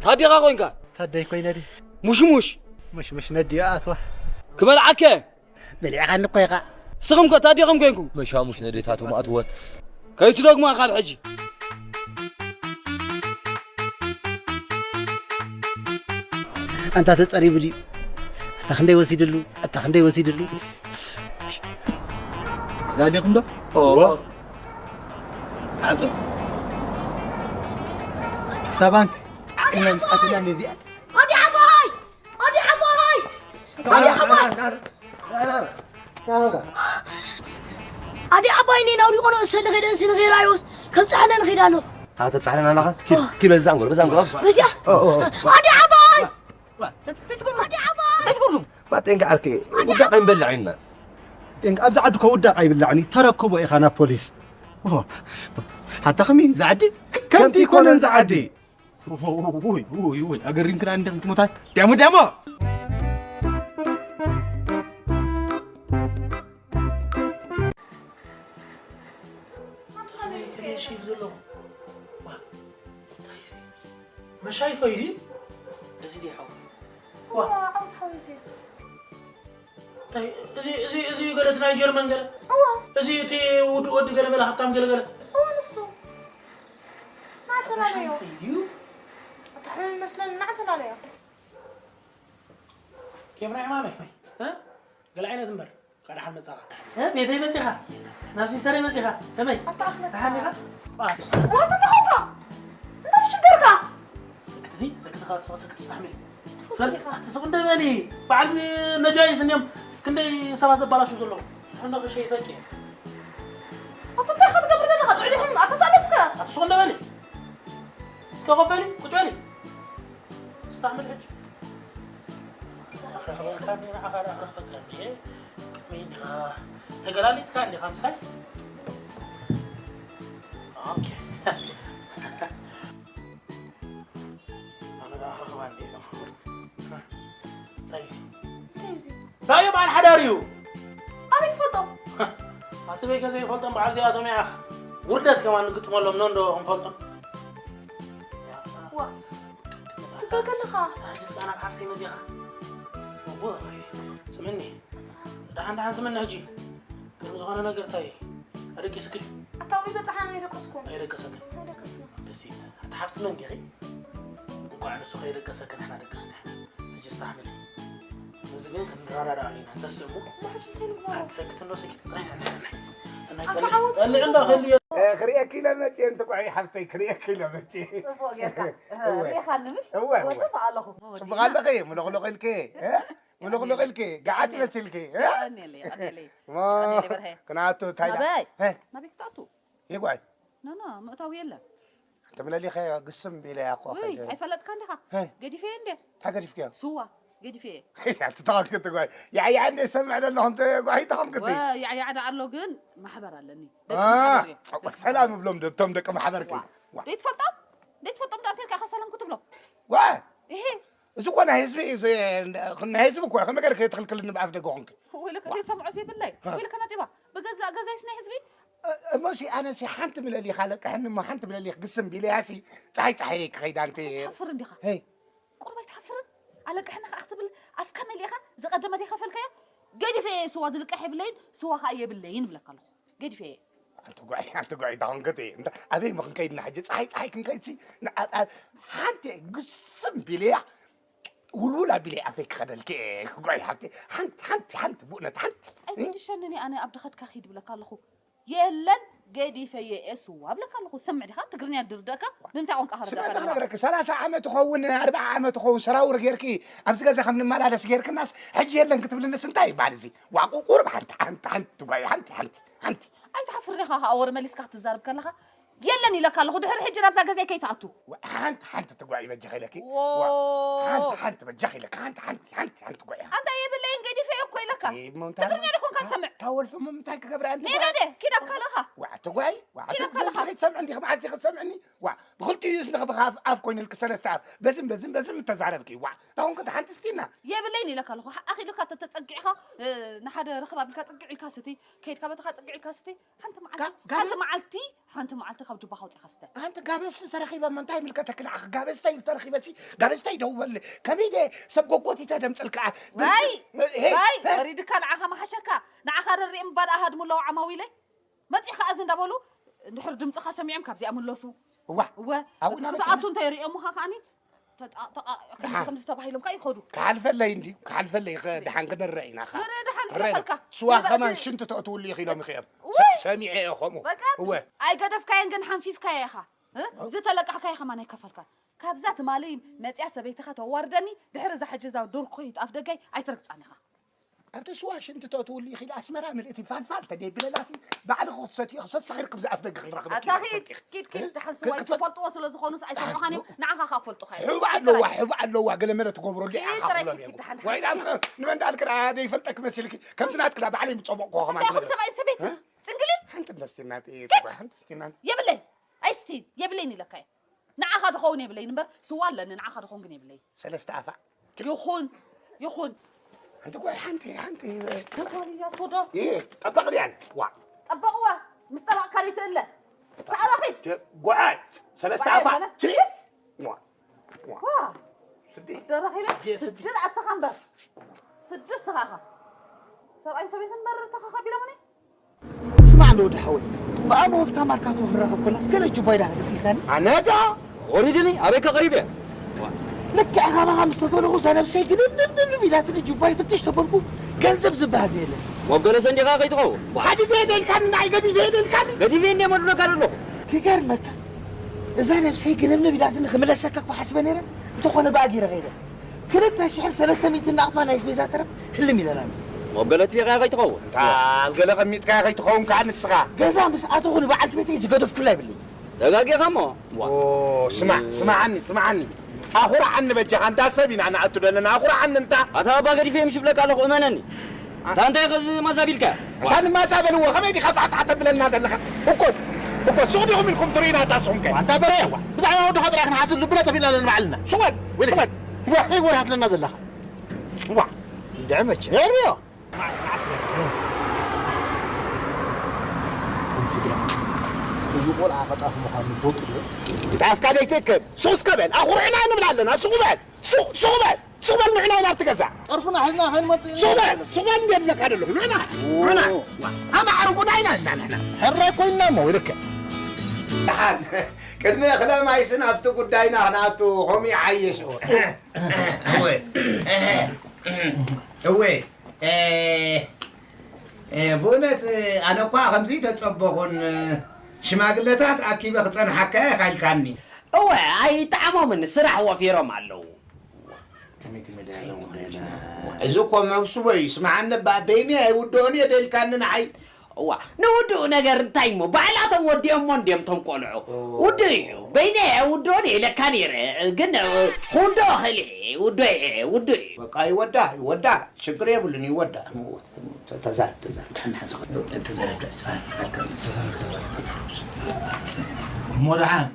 ታዲኻ ኮይንካ? ታደይ ኮይነ ድዩ? ሙሽሙሽ። ሙሽሙሽ ነድዮ ኣትዋ። ክበልዓከ? በሊዕኻኒ እኮ ኢኻ። ንስኹም ከ ታዲኹም ኮይንኩም? መሻሙሽ ነድታቶም ኣትወን። ከይትደግማ ካብ ሕጂ። ኣንታ ተጸሪቡ ድዩ? ኣታ ክንደይ ወሲድሉ? ኣታ ክንደይ ወሲድሉ? ዳሊኹም ዶ? ኦ። ኣቶ። እታ ባንክ ጣዕሚ ምጻትና ነዚኣ። ኣዲ ዓባይ! ኣዲ ዓባይ! ኣዲ ዓባይ! ኣዲ ዓባይ ኔና ኣውዲቆ ነው እሰ ንኸይደ እንሲ ንኸይራዮስ ከም ጻሕለ ንኸይዳ ኣለኹ። ኣተ ጻሕለ ናላኻ? ኪድ ኪድ በዛም ጎር በዛም ጎር። በዚያ? ኣዲ ዓባይ! ኣዲ ዓባይ! ባጤንጋ ዓርኪ ውዳቕ ኣይንበልዕ ኢና። ጤንጋ ኣብዚ ዓዲ እኮ ውዳቕ ኣይብላዕን እዩ። ተረክቦ ኢኻ ናብ ፖሊስ። ኦ፣ ሓታ ከመይ ዝዓዲ? ከምቲ ይኮነን ዝዓዲ። ውይ፣ ውይ፣ ውይ፣ ኣገሪምክና እንደ ምትሞታት። ደሞ፣ ደሞ! መሻይ ፈይዲ? እዚ ድዩ ሓው? ዋ። ዋ፣ ዓውት ሓው እዚ። እንታይ፣ እዚ፣ እዚ፣ እዚ ገለ እቲ ናይ ጀርመን ገለ? እዋ። እዚ እቲ ውዱእ ወዲ ገለ መለ ሃብታም ገለ ገለ? እዋ፣ ንሱ። ናተላለዮ። መሻይ ፈይዲ እዩ? እታ ሕሙም ይመስለኒ፣ ናተላለዮ። ኬፍ ናይ ሕማመይ? እ? ገለ ዓይነት እምበር። እንኳዕ ደሓን መጻኻ። እ? ቤተይ መጺኻ? ናብ ሲስተረይ መጺኻ? ከመይ? ኣታ ኣሕመድ። ደሓን ዲኻ? ዋ፣ እንታይ ተኾንካ? እንታይ ሽግርካ? ሰክትቲ፣ ሰክትኻ፣ ሰክት ተስተሕምሊ። ትፈልጥ ትፈልጥ፣ ኢኻ። ኣቲ ስቕ እንደ በሊ። በዓል እዚ ነጃይስ እንዲዮም ክንደይ ሰባት ዘባላሹ ዘለዉ። ሕነ ክሸይፈቂ። ኣታ እንታይ ኢኻ ትገብር ዘለኻ? ጥዑይ ዲኹም? ኣታ ታለስከ? ኣቲ ስቕ እንደ በሊ። እስከ ኮፍ በሊ፣ ቁጭ በሊ። ኣስተሕምል ሕጂ። ኣረኽበካ እንዴ፣ ንዓኻ ዶ ኣረኽበካ እንዴ? ቅድመይ እንዲኻ ተገላሊጽካ እንዲኻ ምሳይ? ኦኬ። ኣነ ዶ ኣረኽባ እንዴ? እንታይ እዩ? እንታይ እዩ? ናዮ በዓል ሓዳር እዩ። ኣበይ ትፈልጦ? ኣቲ በይከ ዘይፈልጦም በዓል እዚኣቶም እያ። ውርደት ከማን ንግጥመሎም ነው እንዶ ክንፈልጦም። ዋ፣ ትጋገ ኣለኻ። ኣታ ሕጂስ ከኣ ናብ ሓፍተይ መጺኻ። እወ፣ ስምዕኒ። ደሓን ደሓን ስምዕኒ ሕጂ። ቅድሚ ዝኾነ ነገር እንታይ ኣደቂስኪ? ኣታ ወይ በጻሓና ኣይደቀስኩም። ኣይደቀሰክን? ኣይደቀስኩም። ደስ ይብል። ኣታ ሓፍቲ መን ዲኺ? እንኳዕ ንሱ ከይደቀሰክን ንሕና ደቀስና። ሕጂ ኣስተሓምሊ። ነዚ ግን ክንረዳዳእ ኣለና። እንተስ እሞ እሞ ሕጂ እንታይ ንግበሮ? ኣቲ ሰክት እንዶ ሰኪት ጥራይ ንሕና። ኣታ ዓወት ጸልዕ እንዶ ክህልዮ። እ፣ ክርእየኪ ኢለ መጽየ፣ እንተ ጓዕይ ሓፍተይ፣ ክርእየኪ ኢለ መጽየ። ጽቡቕ ጌርካ። እ፣ እወ። ርኢኻኒ ምሽ? እወ፣ እወ። ጽቡቕ ኣለኹ። ጽቡቕ ኣለኺ፣ ምልቕልቕ ኢልኪ፣ እ? ምልቕልቕ ኢልኪ፣ ገዓት የቐንየለይ። መሲልኪ፣ እ? የቐንየለይ፣ የቐንየለይ። እሞ፣ የቐንየለይ በርሀ። ክንኣቱ እንታይ ደኣ? ናበይ? እ? ናበይ ክትኣቱ? ይጓይ። ኖ፣ ኖ፣ ምእታው የለን። እንተ ምለሊኸ ግስም ኢለያ እኮ ውይ፣ ከይደ። ኣይፈለጥካን ዲኻ? እ? ገዲፈየ እንዴ? እንታይ ገዲፍክዮ? ስዋ፣ ገዲፈየ። ኣቲ ተዋክቲ ጓይ። ያዕያ እንዴ ሰምዕ ደለኹ እንተ ጓይ ተኸምክቲ። ወ-፣ ያዕያ ደኣ ኣሎ ግን ማሕበር ኣለኒ። ደቂ አ፣ ማሕበር እዮም። ደቂ ሰላም ማሕበር። እብሎም ዶ እቶም ደቂ ማሕበርኪ? ዋ። ዋ። ደይትፈልጦም? ደይትፈልጦም ደኣ እንተ ኢልካ ኢኻ ሰላም ክትብሎ? ዋ። እሄ። እዚ እኮ ናይ ህዝቢ እዩ፣ እዚ ናይ ህዝቢ እኮ እዩ። ከመይ ገይርኪ ትኽልክልኒ ብኣፍ ደገ ኮንኪ? ወይለከ ዋ። ዘይሰምዖ ዘይብለይ። እ። ወይለከ ነጢባ። ብገዛእ ገዛይስ ናይ ህዝቢ? እ-፣ እሞሲ ኣነሲ ሓንቲ ምለሊኻ ኣለቅሕኒ እሞ ሓንቲ ምለሊኽ ግስም ቢለያሲ ጸሓይ ጸሓይ ክኸይዳ ኣንቲ። ኣይትሓፍርን ዲኻ? ሄይ። ቁሩብ ኣይትሓፍርን? ኣለቅሕኒ ከኣ ክትብል ኣፍካ መሊእኻ ዝቐደመ ደይከፈልካዮ? ገዲፈ እየ ስዋ ዝልቀሕ የብለይን፣ ስዋ ከኣ የብለይን እብለካ ኣለኹ። ገዲፈ እየ። ኣንቲ ጓይ፣ ኣንቲ ጓይ፣ ዳውን ገዜ። እንዳ-፣ ኣበይ እሞ ክንከይድ ኢና ሕጂ? ጸሓይ፣ ጸሓይ ክንከይድሲ፣ ን-፣ ኣ-፣ ኣ-፣ ሓንቲ ግስም ቢለያ፣ ውልውል ኣቢለያ ኣፈይ ክኸደልኪ እየ፣ ጓይ ሓፍቲ። ሓንቲ፣ ሓንቲ፣ ሓንቲ፣ ብእውነት ሓንቲ። ኣይትድሸንኒ፣ ኣነ ኣብ ድኸትካ ኪድ ብለካ ኣለኹ። የለን፣ ገዲፈየ እየ ስዋ ብለካ ኣለኹ። ትሰምዕ ዲኻ? ትግርኛ ድርደእካ? ብምንታይ ቋንቋ ስምዒ ከረዳእካ ኣለኻ? ክነግረኪ፣ ሰላሳ ዓመት ይኸውን፣ ኣርብዓ ዓመት ይኸውን፣ ሰራውር ጌርኪ፣ ኣብዚ ገዛ ከም ንመላለስ ጌርክናስ፣ ሕጂ የለን ክትብልንስ እንታይ ይበሃል እዚ? ዋቁ ቁሩብ ሓንቲ፣ ሓንቲ፣ ሓንቲ ትጓየ፣ ሓንቲ፣ ሓንቲ፣ ሓንቲ። ኣይትሓፍርን ኢኻ ኸኣ ወረ መሊስካ ክትዛረብ ከለኻ፣ የለን ኢለካ ኣለኹ፣ ድሕሪ ሕጂ ናብዛ ገዛይ ከይትኣቱ። ወ-፣ ሓንቲ፣ ሓንቲ ትጓይ በጃኺ ኢለኪ። ዎ። ዋ-፣ ሓንቲ፣ ሓንቲ በጃኺ ኢለኪ፣ ሓንቲ፣ ሓንቲ፣ ሓንቲ፣ ሓንቲ ትጓይ ኢኻ። ኣንታ የብለይን ዲፈ እኮ ኢለካ። እሞ እንታይ ትግርኛ ዶ ኮንካ ትሰምዕ? እታ ወልፊ እሞ እንታይ ክገብራ? ኣንቲ ኔዳ ጓል? ደ፣ ኪድ ኣብ ካልእኻ። ዋዕ፣ ትጓይ፣ ዋዕ፣ ኪድ ኣብ ትግ-፣ ካልእኻ። ዝዝኺ ትሰምዕ እንዲኺ፣ መዓልቲ ክትሰምዕኒ? ዋዕ፣ ብኽልቲኡ እዝንኺ ብኻፍ ኣፍ ኮይኑልኪ ሰለስተ ኣፍ። በዝም፣ በዝም፣ በዝም እተዛረብኪ። ዋዕ፣ እታ ኮንኪ ሓንቲ ስቲና። የብለይን ኢለካ ኣለኹ። ሓ-፣ ኣኺሉካ ተተጸጊዕኻ፣ እ፣ ንሓደ ርኽብ ኣቢልካ ጽግዕ ኢልካ ስቲ፣ ከይድካ በተኻ ጽግዕ ኢልካ ስቲ። ሓንቲ መዓልቲ፣ ጋ-፣ ጋበ-፣ ሓንቲ መዓልቲ፣ ሓንቲ መዓልቲ ካብ ጁባኻ ኣውጺኻ ስተ። ኣንቲ ጋበዝቲ ተረኺበ፣ እሞ እንታይ ይምልከተኪ ንዓኺ? ጋበዝተይ ተረኺበሲ፣ ጋበዝተይ ደውበሊ። ከመይ ደ ሰብ ጎጎቲተ ደምጽልካ? ዋይ! ሄይ! ዋይ! ሄይ! ወሪድካ ንዓኻ መሓሸካ። ንዓኻ ደሪኦም እባ ደኣ ሃድሙ ኣለዉ ዓማዊለይ። መጺኻ እዚ እንዳበሉ እንድሕር ድምጽኻ ሰሚዖም ካብዚኣ ምለሱ። እዋ። እወ። ኣብኡ ናበይ ክትኣቱ ትብል? እንታይ ሪኦምኻ ከኣኒ ተጣ-፣ ተቓ-፣ ከምዚ ደሓን። ከምዚ ተባሂሎም ከኣ ይኸዱ። ክሓልፈለይ እንድዩ፣ ክሓልፈለይ፣ ኸ-፣ ደሓን ክንረአ ኢና፣ ኸ-፣ ንርኢ ደሓን፣ ንረአ ኢና። ሕለፈልካ። ስዋ ንርኢ ከማን በቲ ሽንቲ ተእትውሉ ኢኺ ኢሎም እኺኦም። ውይ! ሰ-፣ ሰሚዐ እየ ኸምኡ። በቃ፣ እወ። ኣይገደፍካየን ግን ሓንፊፍካየ ኢኻ። እ? ዝተለቃሕካዮ ከማን ኣይከፈልካን። ካብዛ ትማሊ መጽያ ሰበይትኻ ተዋርደኒ፣ ድሕሪ እዛ ሕጂ እዛ ዱርኩኺት ኣፍ ደገይ ኣይትረግጻን ኢኻ። ኣብቲ ስዋ ሽንቲ ተእትውሉ ኢኺ ኢለ ኣስመራ ምልእቲ ፋልፋል ተደይ ብለላሲ ባዕልኺ ክትሰትዮ ክሰስኺ ርክብ ዝኣፍ ደገ ክንረኽበኪ ኣታ ኢለ ኺድ፣ ክትፈልጢ ኢኺ። ኪድ፣ ኪድ፣ እ? ደሓን ስዋ ክ-፣ ክትፈ-፣ ዝፈልጥዎ ስለ ዝኾኑስ ኣይሰምዑኻን እዮም። እ? ንዓኻ ኸኣ ኣፈልጡኻ እዮም። ሕቡእ ኪድ ኣለዋ፣ ጥራይ። ሕቡእ ኣለዋ፣ ገለ መለ ትገብረሉ ኪድ ኢኻ ጥራይ፣ ክብሎም ኪድ፣ እዮም። ኪድ፣ ደሓን ወይ ሓንሳብ ንኣም-፣ ንመን ዳልክዳ ደይፈልጠኪ መሲልኪ፣ ከምዚ ናትክዳ ባዕለይ ምጸበቕኩ ከማን እንታይ ኢኹም ትነግሪ። ሰብኣይን ሰበይትን? እ? ጽንግልን? ሓንቲ ደስቲና ጥይት፣ ኪድ! ሓንቲ ደስቲና። የብለይ። ኣይስቲን፣ የብለይን ኢለካ እየ። ንዓኻ ድኸውን የብለይን እምበር፣ ስዋ ኣለኒ፣ ንዓኻ ድኸውን ግን የብለይን። ሰለስተ ኣፋ። ይኹን፣ ይኹን። ሓንቲ ጓል፣ ሓንቲ፣ ሓንቲ። ተጓልያቶ ዶ? ይሄ ጠበቕ ድያን? ዋ። ጠበቕዋ፣ ምስ ጠበቕካ ዲትእለ። ሳዕባ ኺድ። ጓዓይ፣ ሰለስተ ጓዓይ ኣፋ። በለ። ችሪስ። ዋ። ዋ። ዋ። ስዲ። ደረኺበ፣ ስዲ፣ ስዲ። ስዲ ኣስኻ እምበር። ስዲ ስኻኻ። ሰብኣይ ሰበይትን መርር ተኸኻቢሎምኒ? ስማዕ እንዶ ወዲ ሓወይ፣ ብኣቦ ሃብታም ኣርካቶ ክራኸብ ኮላስ ገለ ጁባይ ዳሃሰስ ኢልካኒ። ኣነ ዶ? ወሪድኒ፣ ኣበይ ከ ቀሪበ? ልክዕ ካባኻ ምስ ተፈለኹ እዛ ነብሰይ ግንብንብንብ ኢላትኒ ጁባይ ፍትሽ ተበልኩ፣ ገንዘብ ዝበሃል ዘየለ። ወገለ ሰንዲኻ ከይትኸውን። ሓዲገ ደልካኒ፣ ንዓይ ገዲፈ ደልካኒ። ገዲፈ እንደ መድሎካ ደለኹ። ክገርመካ፣ እዛ ነብሰይ ግንብንብ ኢላትኒ ክምለሰካ እኮ ሓስበ ነይረ፣ እንተኾነ ብኣጊረ ከይደ። ክልተ ሽሕን ሰለስተ ሚእትን ናቕፋ ናይ ኣስቤዛ ተረፍ ህልም ኢለና። ወገለ ትሪኻያ ከይትኸውን። እንታ ኣብ ገለ ቀሚጥካያ ከይትኸውን ከኣ ንስኻ። ገዛ ምስ ኣተኹ ንበዓልቲ ቤተይ ዝገደፍኩላ ይብለይ። ተጋጊኻ እሞ። ኦ፣ ስማዕ፣ ስምዓኒ፣ ስምዓኒ። ኣኹርዓኒ በጃኻ፣ እንታ ሰብ ኢና ንኣቱ ዘለና፣ ኣኹርዓኒ እንታ። ኣታ ኣባ ገዲፈ ምሽ ብለካ ኣለኹ፣ እመነኒ። ኣንታ እንታይ ኸዚ ማዛ ቢልካ? ኣንታ ንማዛ በልዎ፣ ከመይ ዲኻ ፋዕፋዕ ተብለና ዘለኻ? እኮ፣ እኮ ሱቕ ዲኹም ኢልኩም ትርእዩና ኣታ ስኹም ከ? ኣንታ በረያ፣ ብዛዕባ ወድኻ ጥራይ ክንሓስብ ልብና ጠፊእና ኣለና ባዕልና። ሱቕ በል፣ ሱቕ በል። እዋ፣ እንታይ ወርሃ ትብለና ዘለኻ? እዋ። እንድዒ መቸ። የርእዮ። እዚ ቆልዓ ቀጣፊ ምዃኑ ትፈልጡ ዶ? ጣፍካ ዘይትእክብ። ሱቕ እስከ በል። ኣኹርዕና ንብል ኣለና። ሱቕ በል። ሱቕ፣ ሱቕ በል። ሱቕ በል፣ ንሕና ኢና ኣብቲ ገዛ። ጸርፍና ሒዝና ከይንመጽእ ኢና። ሱቕ በል፣ ሱቕ በል እንድየ ዝብለካ ዘለኹ። ንሕና፣ ንሕና። ኣማዕርጉና ኢና፣ ኢና፣ ንሕና። ሕራይ ኮይንና እሞ፣ ይልክዕ። ደሓን፣ ቅድሚ እኽለ ማይስን ኣብቲ ጉዳይና ክንኣቱ፣ ከምኡ ይሓይሽ። እወ፣ እወ፣ እ፣ ብእውነት ኣነ እኳ ከምዚ ተጸበኹን፣ ሽማግለታት ኣኪበ ክጸንሓካ ኢኻ ኢልካኒ። እወ፣ ኣይጠዓሞምን፣ ስራሕ ወፊሮም ኣለዉ። ከመይ ትመዳ ያለው ጉዳይ ኣለ? እዚ እኮ መብስቦ እዩ። ስምዓኒ እባ፣ በይነይ ኣይውድኦን እየ ደልካኒ ንዓይ። እዋ፣ ንውድኡ ነገር እንታይ እሞ፣ ባዕላቶም ወዲኦሞ እንድዮም እቶም ቆልዑ። ኦ። ውድኡ እዩ። በይነይ ኣይውድኦን እየ ኢለካ ነይረ፣ ግን፣ እ፣ ክውድኦ እኽእል እየ። ውድኦ እየ፣ ውድኡ እዩ። በቃ ይወዳ፣ ይወዳ። ሽግር የብሉን፣ ይወዳ። ተ-፣ ተዛረብ፣ ተዛረብ። ድሓን፣ ድሓን፣ ተዛረብ፣ ተዛረብ፣ ተዛረብ፣ ተዛረብ። እሞ ድሓን።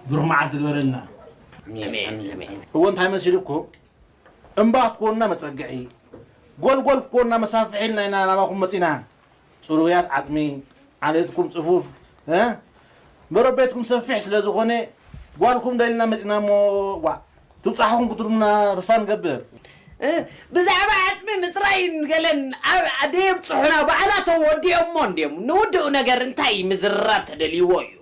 ብሩኽ መዓልቲ ግበረልና። ኣሜን፣ ኣሜን፣ ኣሜን። ኣሜን። እዎ እንታይ መሲሉኩም? እምባ ክትኮኑና መጸግዒ፣ ጎልጎል ክትኮኑና መሳፍሒ ኢልና ኢና ናባኹም መጺና። ጽሩያት ዓጽሚ፣ ዓሌትኩም ጽፉፍ፣ እ? መረብ ቤትኩም ሰፊሕ ስለ ዝኾነ፣ ጓልኩም ደሊና መጺና እሞ፣ ዋ፣ ትብጻሕኹም ክትብሉና ተስፋ ንገብር። እ፣ ብዛዕባ ዓጽሚ ምጽራይን ገለን ኣብ፣ ኣብ ደየብጽሑና፣ ባዕላቶም ወዲኦሞ እንድዮም። ንውድኡ ነገር እንታይ ምዝርራብ ተደልይዎ እዩ?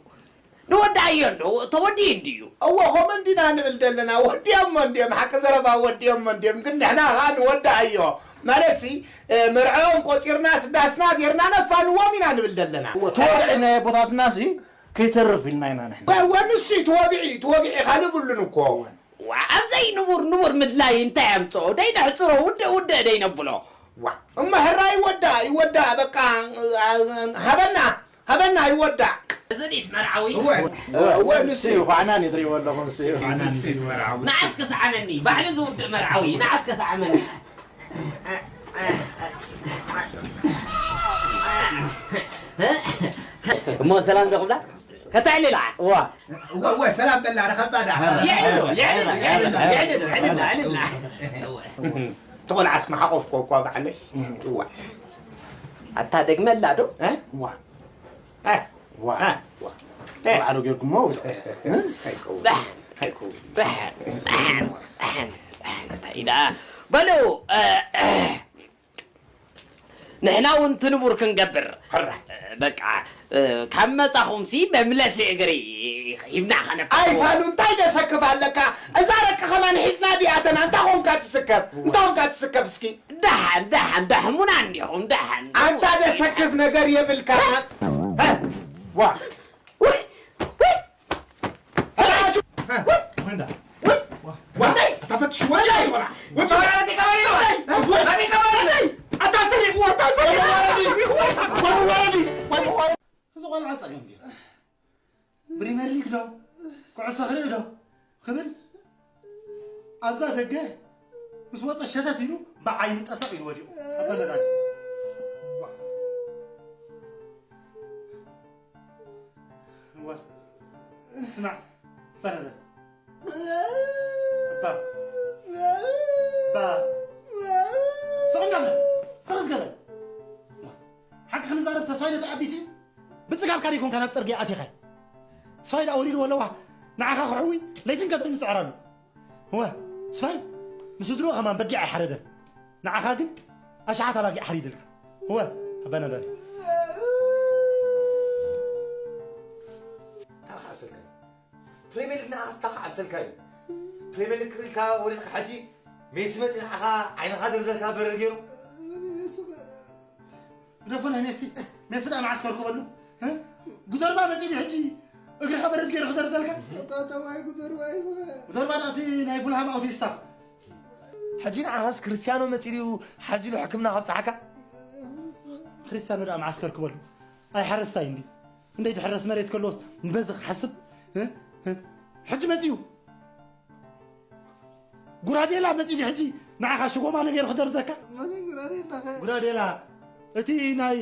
ንወድኣዮ እንዶ፣ ተወዲኡ እንድዩ። እወ፣ ከምኡ እንዲና ንብል ዘለና። ወዲኦሞ እንድዮም፣ ሓቂ ዘረባ ወዲኦሞ እንድዮም። ግን ንሕና ኸኣ ንወድኣዮ። ማለትሲ፣ እ፣ መርዕኦም ቆጺርና፣ ስዳስና ጌርና ነፋንዎም ኢና ንብል ዘለና። እወ፣ ተወዲዕና ኣቦታትናሲ ከይተርፍ ኢልና ኢና ንሕና። እወ፣ እወ፣ ንሱ እዩ፣ ተወጊዑ እዩ፣ ተወጊዑ እዩ፣ ካልእ ብሉን እኮ። እወ። ዋ፣ ኣብ ዘይንቡር ንቡር ምድላይ እንታይ ኣምጽኦ? ደይ ነሕጽሮ፣ ውድእ፣ ውድእ ደይ ነብሎ። ዋ፣ እሞ ሕራይ ይወዳእ፣ ይወዳእ፣ በቃ፣ እ፣ እ፣ ሃበና። ኣበና ይወዳእ። እዚ ዲት መርዓዊ? እወ፣ እወ፣ ንሱ እዩ። ኳዕናን እዩ ትሪእዎ ኣለኹም፣ ንሱ እዩ። ንሱ እዩ መርዓዊ። ንዓስ ክስዓመኒ፣ ባዕሉ ዝውድእ መርዓዊ፣ ንዓስ ክስዓመኒ። እሞ ሰላም ዶ ክብላ? ከተዕልላ። እዋ። እወ፣ እወ፣ ሰላም በላ፣ ረኸባ ዳ። የዕልሎ፣ የዕልሎ፣ የዕልሎ፣ የዕልሎ፣ የዕልሎ፣ የዕልሎ። እወ። እቲ ቆልዓስ መሓቆፍኮ እኳ ባዕለይ። እዋ። ኣታ ደግመላ ዶ? እ? እዋ። እ? እዋ። እ? እዋ። እ? ቆልዓ ዶ ጌርኩሞ? እ? ኣይከውን። ኣይከውን። ደሓን፣ ደሓን፣ ደሓን፣ ደሓን፣ እንታይ ኢላ? በሉ፣ እ፣ እ፣ ንሕና እውን ትንቡር ክንገብር። ሕራይ። በቃ፣ እ፣ ካብ መጻኹምሲ መምለሲ እግሪ ሂብና ከነፍርሞ። ኣይፋሉ፣ እንታይ ደሰክፍ ኣለካ? እዛ ደቂ ከማን ሒዝና ዲኣተና፣ እንታይ ኾንካ ትስከፍ? እንታይ ኾንካ ትስከፍ እስኪ? ደሓን፣ ደሓን፣ ደሕሙና እንዲኹም፣ ደሓን። ኣንታ ደሰክፍ ነገር የብልካ። እ? ዋ። ውይ! ውይ! ሰላም! እ? ወይ እንዳ። ወይ! ዋ! ተፈትሽ! ወጽ! ወጽ! ወጽ! ኣታ ሰሪቑ! ኣታ ሰሪቑ! ወረዲ! ወረዲ! እዚ ቆልዓ ጸገም ድዩ? ፕሪምየር ሊግ ዶ? ኩዕሶ ክርኢ ዶ? ክብል ኣብዛ ደገ ምስ ወጸ ሸተት ኢሉ ብዓይኑ ጠሰቕ ኢሉ ወዲቑ። ኣበለዳይ። እዋ። ስማዕ፣ በረረ። እባ። እባ። ስቕ እንዳበል፣ ስቕ ዝገበል። ሓቂ ክንዛረብ ተስፋይ ነቲ ኣቢሲ ብጽጋብካ ደይኮንካ ናብ ጽርግያ ኣቲኻ። ተስፋይ ደኣ ወሪድዎ ኣለዋ። ንዓኻ ክሕዊ ለይትን ቀትርን ዝጽዕር ኣሎ። እወ፣ ስፋይ ንስድርኡ ከማን በጊዕ ኣይሓረደን። ንዓኻ ግን ኣሽሓት ኣባጊዕ ሓሪድልካ። እወ፣ ኣባና ዳኒ። እንታይ ክዓብሰልካ እዩ? ፕሪምየር ሊግ ንዓስ እንታይ ክዓብሰልካ እዩ? ፕሪምየር ሊግ ክብልካ ወዲቕካ ሕጂ ሜሲ መጺኡ ንዓኻ ዓይንኻ ደርዘልካ በረር ገይሩ። ግደፎ ናይ ሜሲ፣ ሜሲ ደኣ መዓስ ከርክበሉ? እ? ጉደርባ መጺኡ ሕጂ እግርኻ በረድ ገይሩ ክደርዘልካ? ኣታ ተባይ ጉደርባ እዩ ዝኸ። ጉደርባ ደኣ እቲ ናይ ፉልሃም ኣውቲስታ። ሕጂ ንዓኻስ ክርስቲያኖ መጺኡ ሓዚሉ ሕክምና ከብጽሓካ? ክርስቲያኖ ደኣ መዓስ ከርክበሉ? ኣይ ሓረስታይ እንዲ። እንደይ ድሕረስ መሬት ከሎስ ንበዚ ክሓስብ? እ? እ? ሕጂ መጺኡ። ጉራዴላ መጺኡ ሕጂ ንዓኻ ሽጎማ ነገሩ ክደርዘካ? መን ጉራዴላ ኸ? ጉራዴላ፣ እቲ ናይ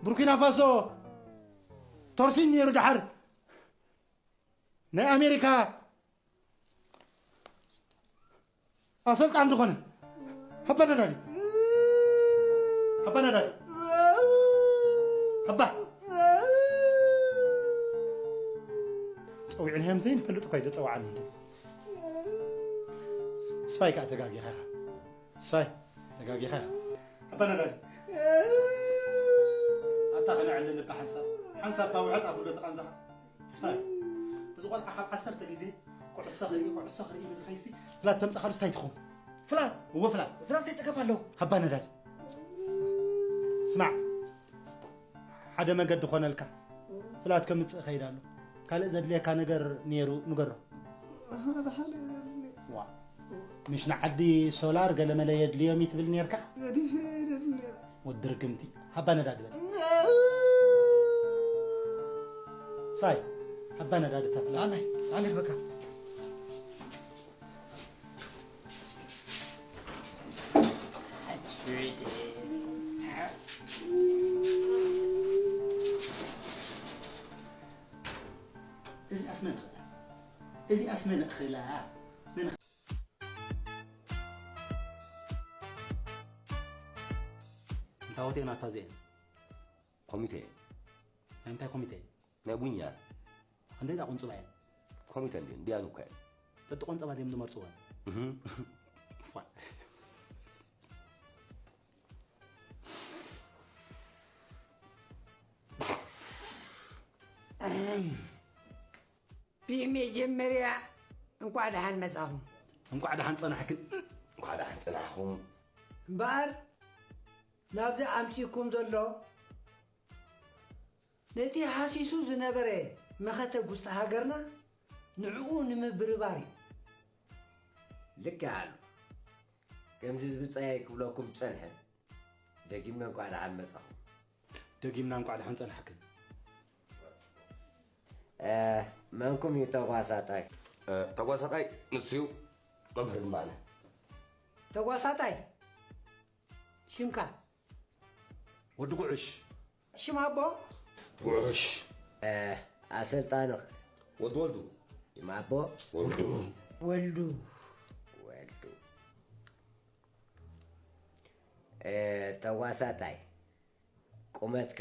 ቡርኪና ፋሶ ቶርሲን ነይሩ፣ ደሓር ናይ ኣሜሪካ ኣሰልጣን ዝኾነ። ሃባ ነዳዲ። ሃባ ነዳዲ። ሃባ። ጸዊዕናዮም ዘይንፈልጥ እኳ እዩ ዘጸውዓኒ። ስፋይ ከኣ ተጋጊኻ ኢኻ። ስፋይ፣ ተጋጊኻ ኢኻ። ኣባ ነጋሪ። ኣታ ከነዕልል እባ ሓንሳብ። ሓንሳብ እባ ውሕጥ ኣብሎ ተቓንዛኻ። ስፋይ፣ እዚ ቆልዓ ካብ ዓሰርተ ግዜ ኩዕሶ ክርኢ፣ ኩዕሶ ክርኢ ኢሉ ዝኸይሲ፣ ፍላት ተምጻኻሉስ እንታይ ትኸውን? ፍላት? እወ ፍላት። እዚ እንታይ ጸገም ኣለዎ? ኣባ ነዳዲ። ስማዕ፣ ሓደ መገዲ ኮነልካ። ፍላት ከምጽእ እኸይድ ኣሎ። ካልእ ዘድልየካ ነገር ነይሩ ንገሮ። ሓደ ሓደ የድልየ። ዋ። ምሽ ንዓዲ ሶላር ገለ መለ የድልዮም እዩ ትብል ነይርካ? ገዲፈ እየ ደድልየ። ወዲ ርግምቲ። ሃባ ነዳዲ በል። ፋይ። ሃባ ነዳዲ እታ ፍላት። ኣናይ፣ ኣናይ በቃ። እዚኣስ መን እኽላ? እዚኣስ መን እኽላ? መን እኽ-? እንታወት እየን ኣታ እዚአን? ኮሚቴ። ናይ እንታይ ኮሚቴ? ናይ ቡኛ። ክንደይ ደኣ ቁንጽባ እየን? ኮሚቴ እንድየን፣ እንድያን እኮ እየን። በቲ ቆንጸባ ድዮም ዝመርጽወን? እህ። ዋ። ብመጀመርያ እንቋዕ ደሓን መጻኹም። እንቋዕ ደሓን ጸናሕክን። እንቋዕ ደሓን ጸናሕኹም። እምበኣር ናብዚ ኣምጺእኩም ዘሎ ነቲ ሃሲሱ ዝነበረ መኸተ ውስጢ ሃገርና ንዕኡ ንምብርባር እዩ። ልክዕ ኣሎ። ከምዚ ዝብጻይ ክብለኩም ጸንሐ። ደጊምና እንቋዕ ደሓን መጻኹም። ደጊምና እንቋዕ ደሓን ጸናሕክን። እ፣ መንኩም እዩ ተጓሳጣይ? እ፣ ተጓሳጣይ ንሱ እዩ፣ መምህር ድማ ኣነ። ተጓሳጣይ ሽምካ? ወዲ ጉዕሽ። ሽም ኣቦ? ጉዕሽ። እ፣ ኣሰልጣንኽ? ወዲ ወልዱ። ሽም ኣቦ? ወልዱ። ወልዱ። ወልዱ። እ፣ ተዋሳጣይ፣ ቁመትካ?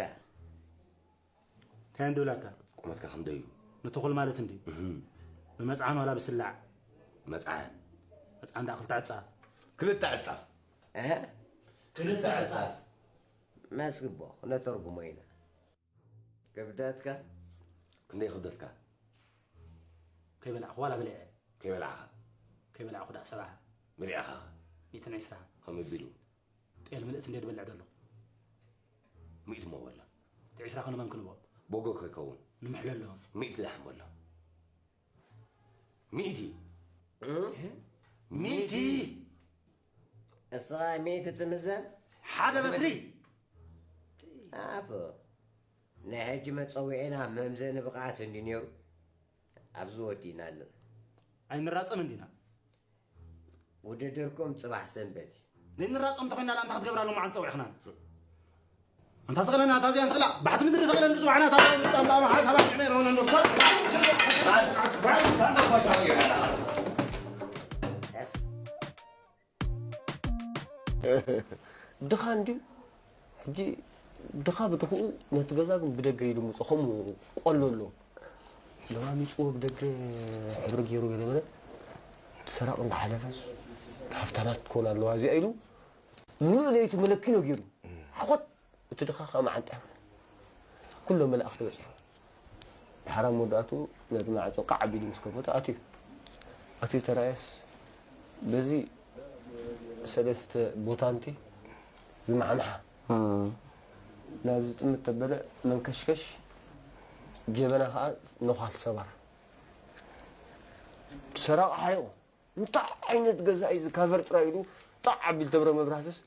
እንታይ እንድብላታ? ቁመትካ ክንደይ እዩ? ንትኹል ማለት እንድዩ። እህ። ብመጽዓን ዋላ ብስላዕ? መጽዓን። መጽዓን ደኣ ክልተ ዕጻፍ። ክልተ ዕጻፍ። እ? ክልተ ዕጻፍ። መስግቦ፣ ክነተርጉሞ ኢና። ክብደትካ? ክንደይ ክብደትካ? ከይበላዕኹ ዋላ በሊዐ። ከይበላዕኻ? ከይበላዕኹ ደኣ ሰብዓ። በሊዕኻ ኸ? ሚእትን ዕስራ። ከመይ ቢሉ? ጤል ምልእቲ እንደ ድበልዕ ደለኹ። ሚእቲ እሞ በሎ። እቲ ዕስራ ኸ ንመን ክንቦ? ቦጎ ከይከውን። ንምሕለሎ። ሚእቲ ዳሕን በሎ። ሚእቲ። እ? ሚእቲ። እስኻ ሚእቲ ትምዘን? ሓደ በትሪ። ኣፎ። ናይ ሕጂ መጸውዒና መምዘኒ ብቕዓት እንዲ ነይሩ፣ ኣብዚ ወዲእና ኣለና። ኣይንራጸም እንዲና። ውድድርኩም ጽባሕ ሰንበት እዩ። ዘይንራጸም እንተኾይንና ደኣ እንታይ ክትገብራ ሎማዓንቲ ጸዊዕኽናና? ኣንታ ስቕለና፣ እታ እዚኣ ንስቕላ፣ ባሕቲ ምድሪ ስቕለን ዝጽዋዕና፣ እታ እዚኣ ንጻምባ፣ መሓል ሰባት ዕሜ ረውነ ንኳ። ድኻ እንድዩ። ሕጂ ድኻ ብድኽኡ ነቲ ገዛ ግን ብደገ ኢሉ ምጾ፣ ከምኡ ቆሎ ኣሎ። ለማሚጽዎ ብደገ ሕብሪ ገይሩ ገለ በለ። ሰራቕ እንዳሓለፈስ፣ ሃፍታማት ትኮን ኣለዋ እዚኣ ኢሉ፣ ምሉእ ለይቲ መለኪኖ ገይሩ። ሓኾት! እቲ ድኻ ከኣ መዓንጣ። ኩሎም መላእኽቲ በጺሖም። ድሓር ኣብ መወዳእትኡ ነቲ ማዕጾ ቃዕ ኣቢሉ ምስ ከፈቶ ኣትዩ። ኣትዩ ተራእየስ በዚ ሰለስተ ቦታንቲ ዝማዕማሓ። እም። ናብዚ ጥምት ተበለ መንከሽከሽ፣ ጀበና ከኣ ነዃል ሰባር። ሰራቒ ሓሪቑ። እንታይ ዓይነት ገዛ እዩ እዚ? ካቨር ጥራይ ኢሉ ጣዕ ኣቢሉ ተብረ መብራህትስ፣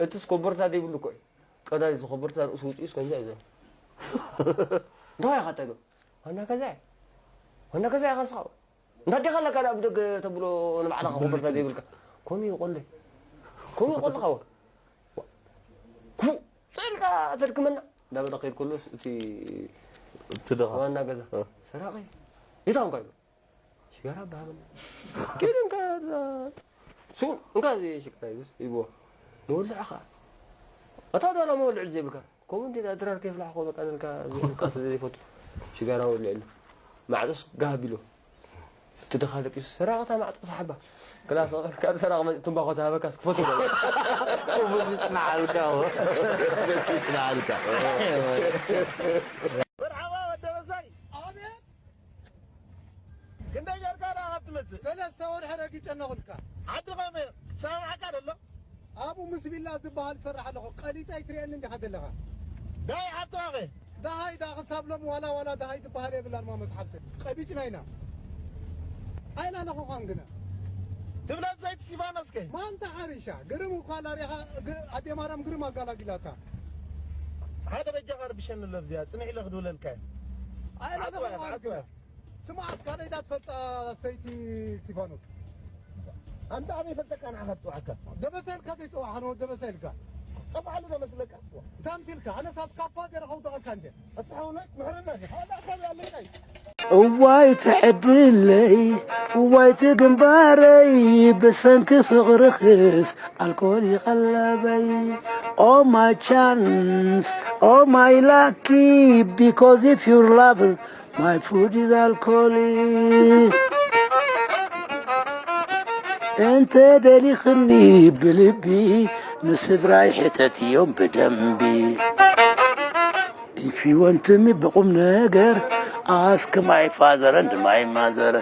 እትስ ኮቦርታ ዘይብሉ እኮ እዩ። ቀዳይ እዚ ኮቦርታ ርእሱ ውፅኢስ ከምዚ እዩ ዘሎ። እንታይ ኢኻ ተዶ? ዋና ገዛ እየ። ዋና ገዛ ኢኻ ንስኻ። እንታይ ዲኻ ኣለካ ደኣ ብደገ ተብሎ ንባዕልኻ ኮቦርታ ዘይብልካ? ከምኡ እዩ ቆለይ። ከምኡ እዩ ቆልኻ ወ-፣ ኩ-፣ ስቕ ኢልካ ተድክመና። እንዳበለ ከይድ ከሎስ እቲ እቲ ድኻ። ዋና ገዛ፣ እ። ሰራቒ። ይታው እንኳ ይብሎ። ሽጋራ በሃበና። ኬድ እንካ፣ ሱ፣ እንካ እዚ ሽጋራ ይብስ፣ ይብዎ። ንወልዕ ኸዓ። ኣታ ዳላ መወልዕ ዘይብልካ። ከምኡ እንዲ ድራር ከይፍላሕ እኮ በቃ ንልካ፣ ንልካ ስለ ዘይፈቱ። ሽጋራ ወልዕሉ። ማዕጾስ ጋህ ቢሉ። እቲ ድኻ ደቂሱ፣ ሰራቒ እታ ማዕጾ ሰሓባ። ክላስ ካብ ሰራቒ መጺኡ ትምባኾ ተሃበካስ ክፈቱ። ክቡር ዝጽናዓልካ እዎ። ዝጽናዓልካ። መርሓባ ወዲ ኣበሳይ። ኣቤት። ክንደይ ጌርካ ደኣ ካብ ትመጽእ? ሰለስተ ወርሒ ረጊጸ ኣለኹልካ። ዓዲ ከመይ? ክሰማምዓካ ደሎ? ኣብኡ ምስ ቪላ ዝበሃል ዝሰርሕ ኣለኹ። ቀሊጠ ኣይትርእየኒ እንዲኻ ዘለኻ። ደሃይ ሓብትኻ ኸ? ደሃይ ደኣ ክሳብ ሎም ዋላ ዋላ ደሃይ ዝበሃል የብላን ማመት ሓብቲ። ቀቢጭና ኢና። ኣይላለኹኻን ግና። ትብለ ዘይቲ እስቲፋኖስ ከ? ማንታ ሓሪሻ። ግርም እኳ ኣላ ሪኻ፣ ግ-፣ ኣዴ ማርያም ግርም ኣጋላጊላታ። ሓደ በጃኻ ርብሸኒ ኣሎ ኣብዚኣ፣ ጽንሕ ኢለ ክድውለልካ እየ። ኣይላለኹኻን ግና። ስምዓት፣ ካልእ ኢላ ትፈልጣ ሰይቲ እስቲፋኖስ? ኣንታ ኣበይ ፈልጠካ ንዓኻ ትጽውዓካ? ደበሳ ኢልካ ዘይጸዋዕኻ ንወዲ ደበሳ ኢልካ። ጸብዓሉ ዶ መስለካ? እንታይ ኣምሲልካ? ኣነስ ኣስካፋ ገይረ ከውድቐካ እንድየ። ኣታ ሓውናይ፣ ምሕረና፣ ሓላ ኣካል ኣለካ እዩ። እዋይ ትዕድለይ፣ እዋይ ትግንባረይ፣ ብሰንኪ ፍቕርኽስ ኣልኮል ይቐለበይ። Oh my chance, oh my lucky, because if you're loving My food is alcohol. እንተ ደሊኽኒ ብልቢ ንስድራይ ሕተትዮም ብደንቢ። If you want me ብቁም ነገር ask my father and my mother.